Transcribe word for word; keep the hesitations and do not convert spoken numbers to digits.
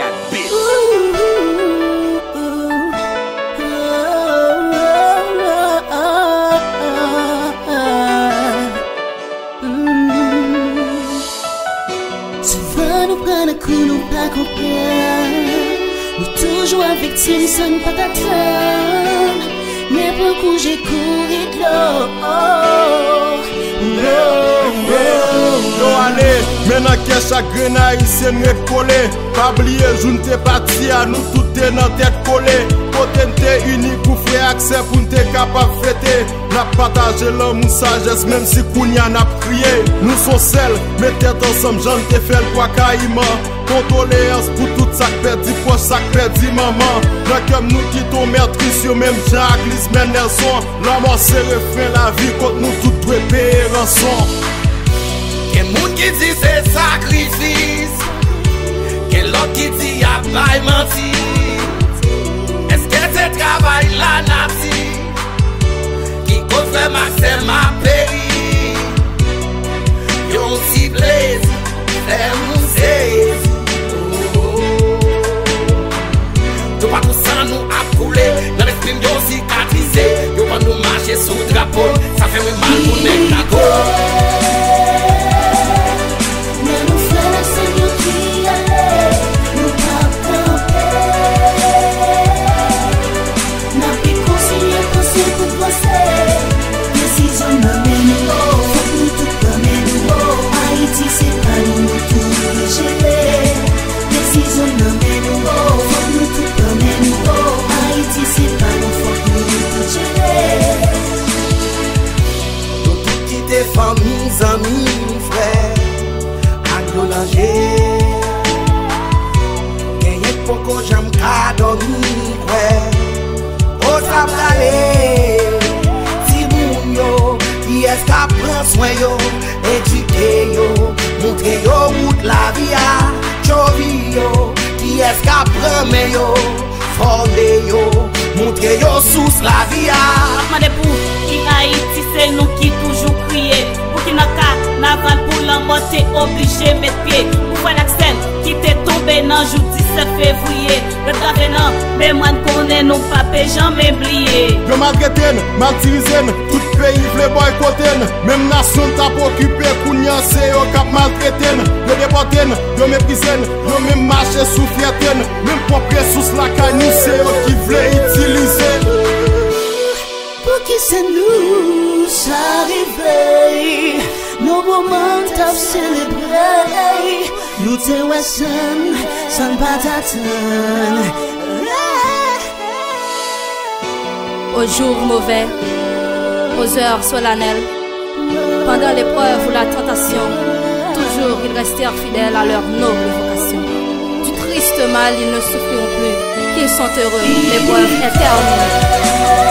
Souvan nou pran nan kou nou pa konprann. Nou toujou ap viktim san n pa t atann. Men pran kouje kouri dlo. Yo ale, men nan kè chak grenn ayisyen n ret kole. Pa bliye jou n te pati a, nou tout te nan tèt kole. Kote n te ini pou frè ak sè pou n te kapab fete. N ap pataje lanmou, sajès, menm si kounye a n ap kriye. Nou s on sèl, met tèt ansanm jan n te fè l pou Akayiman. Kondoleyans pou tout sa k pèdi pwòch, sa k pèdi manman. Nan kè m nou kite yon mètris yo menm jan ak Lismè Nèlson. Lanmò se refren lavi kot nou tout dwe peye ranson. Gen moun ki di se sakrifis, gen lòt ki di y ap bay manti. Èske se travay lanati ki koz frè m ak sè m ap peri? Yon ti plezi fè m sezi. Toupatou san nou ap koule, nan lespri m yo sikatrize. Yo ban nou mache sou drapo n, sa fè mwen mal pou nèg Nago. Men nou frè n ak sè n yo ki ale, nou p ap kanpe. N ap vin kontinye panse pou panse. Desizyon n nan men nou, fòk nou tout nan men nou. Ayiti se pa nou, nou tou jere. Desizyon n nan men nou, fòk nou tout nan men nou. Ayiti se pa nou, fòk nou tout jere. Nou tout kite fanmi, zanmi, frè ak yo nan je. Genyen k poko janm ka dòmi, kwè. O sa prale? Timoun yo, kiyès k ap pran swen yo, edike yo, montre yo wout lavi a? Tchovi yo, kiyès k ap pran men yo, fòme yo, montre yo sous lavi a? M ap mande pou ki Ayiti se nou ki toujou kriye? Pou ki nan kanaval pou lanmò te oblije met pye? Pou frè n ak sè n ki te tonbe nan jou disèt fevriye? Lòt grave nan memwa n konnen nou p ape janmen bliye. Yo maltrete n, matirize n, tout peyi vle bòykote n. Menm nasyon n t ap okipe, kounye a se yo k ap maltrete n. Yo depòte n, yo meprize n, yo menm mache sou fyète n. Menm pwòp resous lakay nou, se yo ki vle itilize. Poukisa nou sa rive? Nou moman n t ap selebre. Nou te wè sa n, sa n pa t atann. Aux jours mauvais, aux heures solennelles, pendant l'épreuve ou la tentation, toujours ils restèrent fidèles à leur noble vocation. Du triste mal, ils ne souffriront plus, qu'ils sont heureux, l'épreuve est terminée.